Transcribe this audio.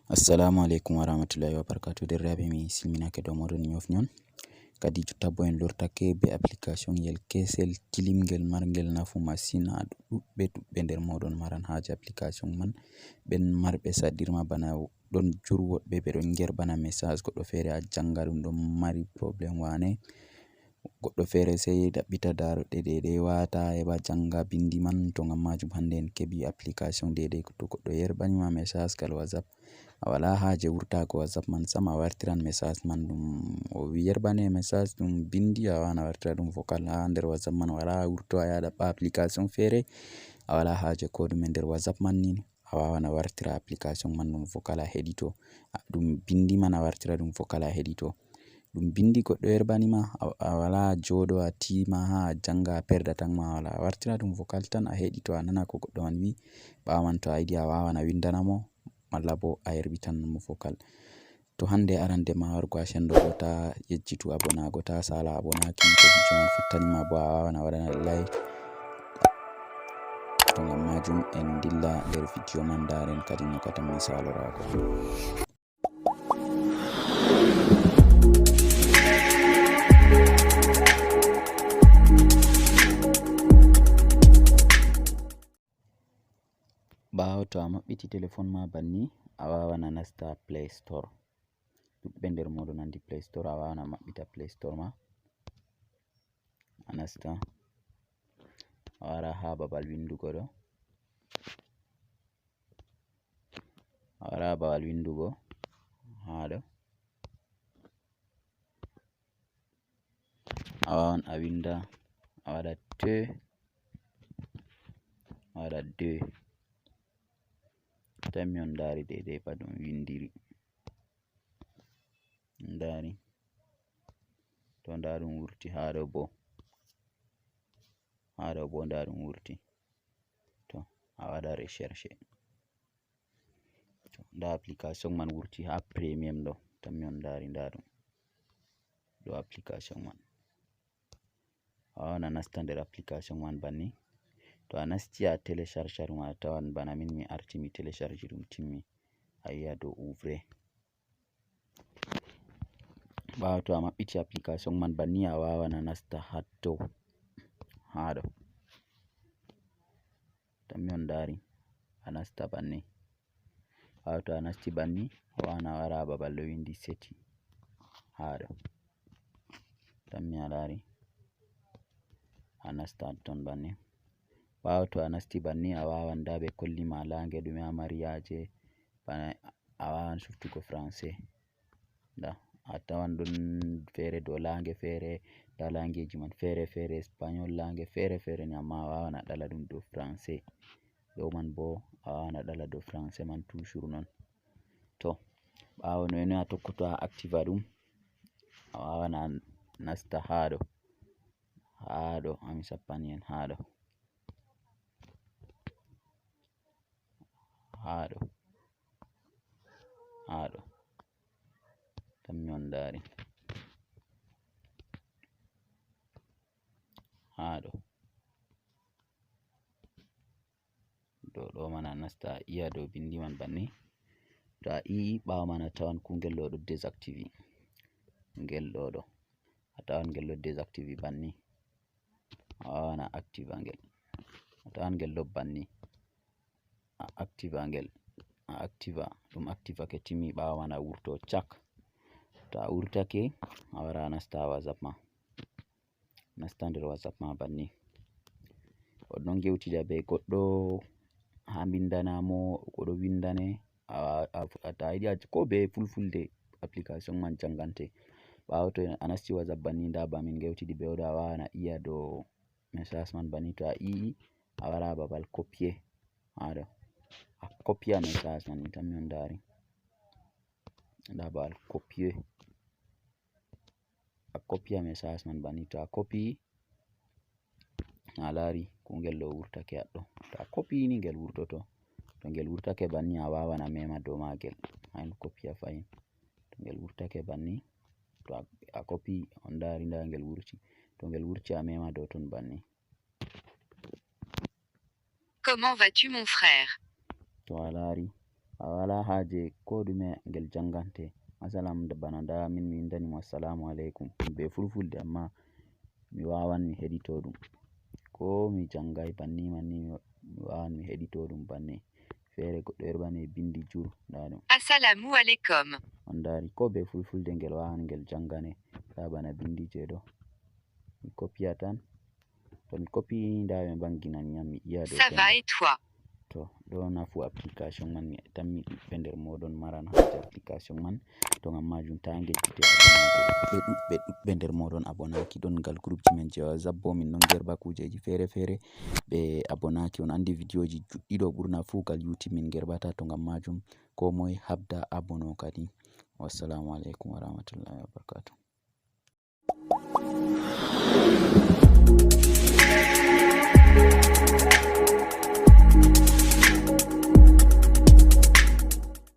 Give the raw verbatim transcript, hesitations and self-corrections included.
Assalamu aleykum warahmatullahi wabarakatu. Derriyaaɓe, mi silminaake dow mooɗon, mi ɲoofni on. Kadi jotta boo en lortake bee application yel kesel tilimngel marngel nafu masin. Haa ɗuuɗɓe ɗuuɗɓe nder mooɗon maran haaje application man. Ɓen marɓe saɗirma bana ɗon jur woɗɓe ɓe ɗon ŋerɓana message goɗɗo feere a jaŋga ɗum ɗon mari problème wane. Goɗɗo feere sey ɗaɓɓita daaroɗe deydey waata heɓa jaŋga binndi man. To ngam maajum hannde en keɓi application deydey to goɗɗo yerɓani ma message kal WhatsApp a walaa haaje wurtaago WhatsApp man sam, a wartiran message man ɗum o yerɓani message ɗum binndi a waawan a wartira ɗum vocal haa nder WhatsApp man walaa wurto a yaha ɗaɓɓa application feere a walaa haaje ko ɗume nder WhatsApp man ni a waawan a wartira application man ɗum vocal a heɗito. Ɗum binndi man a wartira ɗum vocal a heɗito. Ɗum binndi goɗɗo yerɓani ma a walaa jooɗo a tiima haa a jaŋga a perda tan ma walaa a wartira ɗum vocal tan a heɗito a nana ko goɗɗo man wi'i. Ɓaawo man to a yiɗi a waawan a winndana mo malla boo a yerɓitan mo vocal. To hannde arande ma wargo a sendo boo ta yejjitu abonaago ta saala abonaaki to video man fottani ma boo a waawan a waɗana like. To ngam maajum en ndilla nder video man ndaaren kadi no katam mi saaloraago. Ɓaawo to a maɓɓiti telefon ma banni a waawan a nasta play store. Ɗuuɗɓe nder mooɗon anndi play store a waawan a maɓɓita play store ma a nasta a wara haa babal winndugo ɗo a wara haa babal winndugo haa ɗo a wawan a winnda a waɗa te a waɗa de tammi on ndaari deydey ba ɗum winndiri ndaari to ndaa ɗum wurti haa ɗo boo haa ɗo boo ndaa ɗum wurti to a waɗa recherche to ndaa application man wurti haa premium ɗo tammi on ndaari ndaa ɗum ɗo application man a wawan a nasta nder application man banni to a nasti a télécharge ɗum a tawan bana min mi arti mi télécharge ɗum timmi a yi'a dow ouvre ɓaawo to a maɓɓiti application man banni a wawan a nasta hatto haa ɗo tammi on ndaari a nasta banni ɓaawo to a nasti banni a wawan a wara babal ɗo windi seti haa ɗo tammi a laari a nasta ton banni ɓaawo to a nasti banni a wawan nda ɓe kolli ma laange ɗume a mari haaje bana a wawan suftugo français nda a tawan ɗon feere dow laange feere nda laangeji man feere feere espagnol laange feere feere ni amma a wawan a ɗala ɗum dow français ɗo man bo a wawan a ɗala dow français man toujours non to ɓaawo noy noy a tokkoto a activa ɗum a wawan a nasta haa ɗo haa ɗo ami sappani en haa ɗo haa ɗo haa ɗo tammi on ndaari haa ɗo dow ɗo man a nasta a iya dow bindi man banni to a ii ɓaawo man a tawan kungel ɗo ɗo désactivé ngel ɗo ɗo a tawan ngel ɗo désactivé banni a wawan a activa ngel a tawan ngel ɗo banni a activa ngel a activa ɗum activake timmi ɓaawo man a wurto cak to a wurtake a wara a nasta whatsapp ma nasta nder whatsapp ma banni o ɗon gewtida be goɗɗo ha mbindanamo o ɗo windane a yiɗi ko be fulfulde application man jangante ɓawo to a nasti whatsapp banni nda ba min gewtidi be oɗo a wawan a iya dow message man banni to a ii a wara babal copier haɗo a copier message man ni tan min dari nda babal copier a copier message man banni to a copier a laari kungel ɗo wurtake haɗɗo to a copier ni ngel wurtoto to ngel wurtake banni a wawan a mema dow magel hain copier fahin to ngel wurtake banni to a copier on dari nda ngel wurti to ngel wurti a mema dow ton banni Comment vas-tu mon frère ? To a laari A wala haaje ko ɗume ngel jangante. Masalan, bana nda min mi windani mo assalamu alaikum be fulfulde, amma mi wawan mi hedito ɗum. Ko mi jangai banni manni, mi wawan mi hedito ɗum banni. Feere goɗɗo yer bane bindi jur, nda ɗum. Assalamu alaikum. On ndari ko be fulfulde ngel wawan ngel jangane. Nda bana bindi je ɗo. Mi kopiya tan. To mi kopi, nda ɓe mbanginan yam mi iya dow. Ça va et toi? To ɗo nafu application man, mi tammi ɗuɗɓe nder moɗon maran haaje application man. To ngam majum ta ngejjite abonago. Ɓe ɗuɗɓe ɗuɗɓe nder moɗon abonaki ɗon ngal groupji men je WhatsApp, bo min ɗon gerba kujeji fere fere. Ɓe abonaki, on andi videoji juɗɗi ɗo ɓurna fu gal YouTube min gerbata. To ngam majum ko moy habda abono kadi. Wassalamu alaikum warahmatullahi wabarakatuh.